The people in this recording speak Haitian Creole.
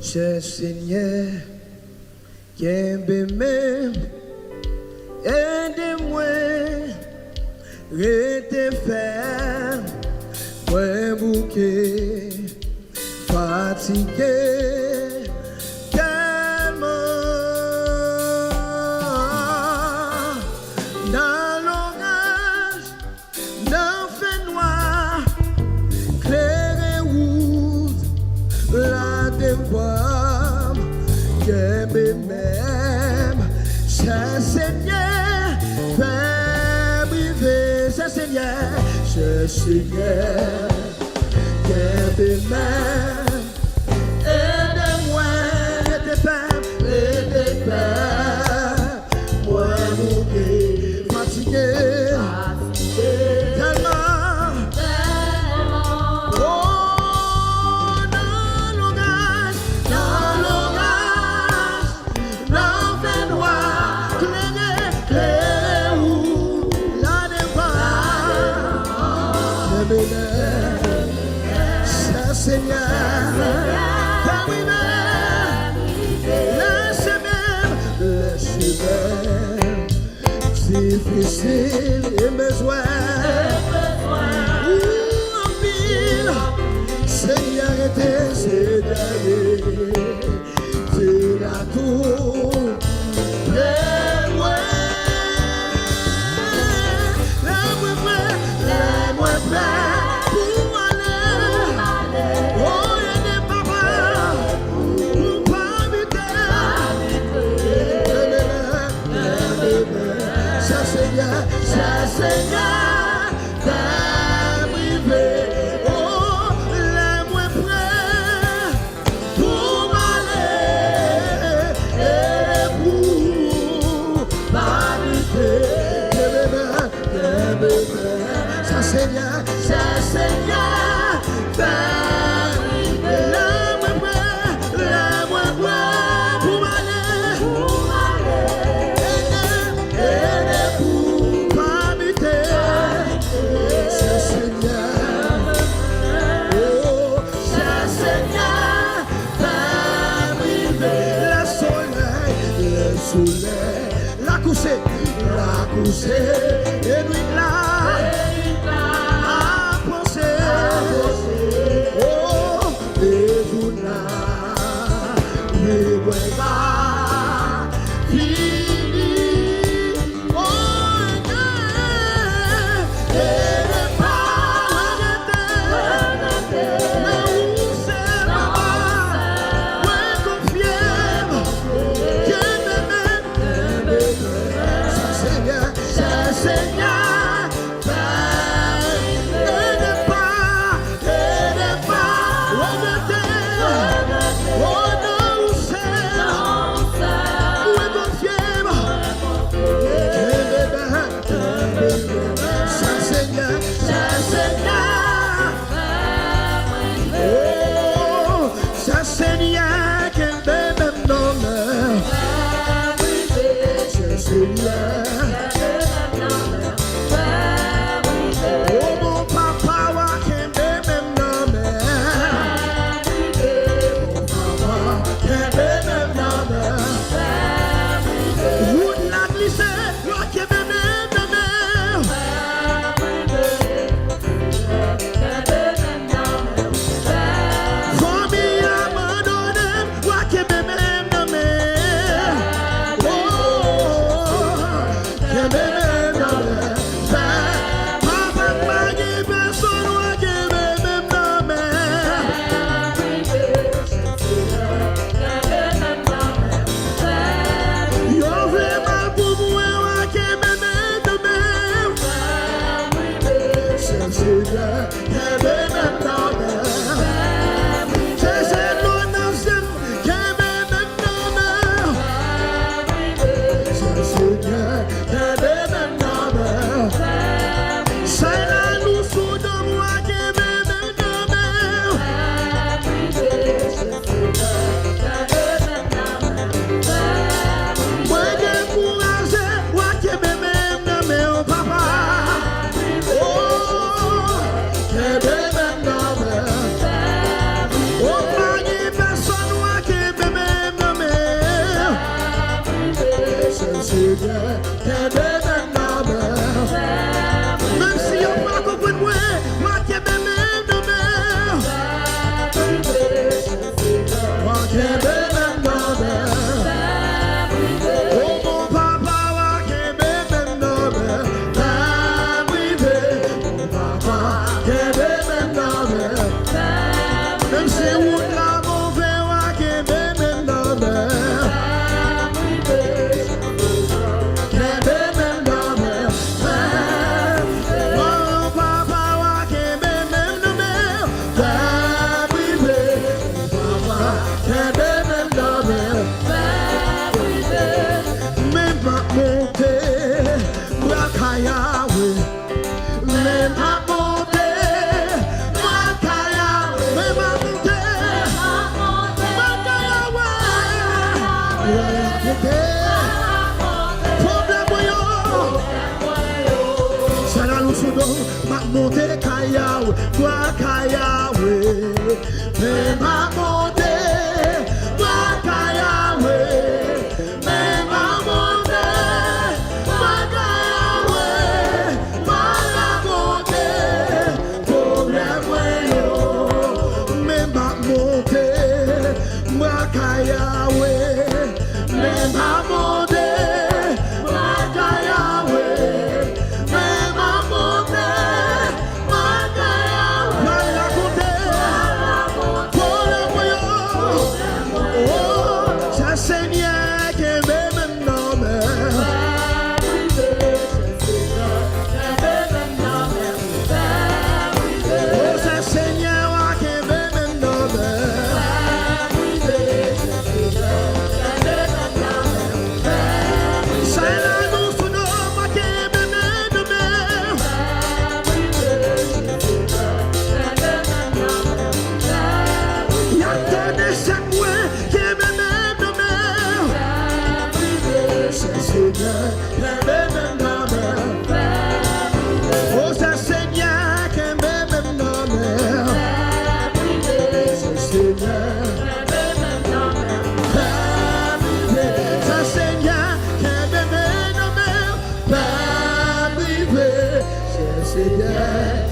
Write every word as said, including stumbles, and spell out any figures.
Chè Senyè, kenbe men m, ede mwen rete fèm. Mwen bouke, fatige tèlman. Nan loraj, nan fènwa, klere wout la devan m, kenbe men m, chè Senyè, fè m rive, chè Senyè, chè Senyè, kenbe men m, ede mwen rete fèm, rete fèm. Mwen bouke, fatige, tèlman. O, nan loraj, nan loraj, nan fènwa, klere, klere wout la devan. Kenbe men, chè Senyè, fè m rive. Lè chemen m, lè chemen m difisil e bezwen ou anpil. Senyè, rete, Senyè, rete. Di la tou, prè mwen. Lè mwen prè, lè mwen prè pou m ale. O, ede papa, pou m pa bite. Chè Senyè, chè Senyè, fè m rive. O, lè mwen prè pou m ale, e pou m pa bite. Kenbe men, kenbe men. Chè Senyè, chè Senyè, fè m rive. Lè mwen prè, lè mwen prè pou m ale, pou m ale. Ede, ede pou m pa bite. Chè Senyè, o, chè Senyè, fè m rive. Lè solèy, lè solèy la kouche, la kouche, e nwit la ap pwose. O, e jou la, li mwen pa fini. O, e pa rete nan ou se papa. Mwen konfye m, kenbe men, kenbe men. Chè Senyè, chè Senyè. Men m ap monte, m ap kay Yawe. Men m ap monte, m ap kay Yawe. M ap rakonte pwoblèm mwen yo. Men m ap monte, m ap kay Yawe. Men m ap monte, m ap kay Yawe. Men m ap monte, m ap kay Yawe. M ap rakonte pwoblèm mwen yo. Oh, sa Senyè kenbe men m nan men. Oh, sa Senyè w a kenbe men m nan men. Sa lanmou sou nou w a kenbe men m nan men. Y ap tande chak mwen kenbe men m nan men. Senyè, kenbe men m nan men. Oh, sa Senyè, kenbe men m nan men. Senyè, kenbe men m nan men. Sa Senyè, kenbe men m nan men. Pa prive, Senyè.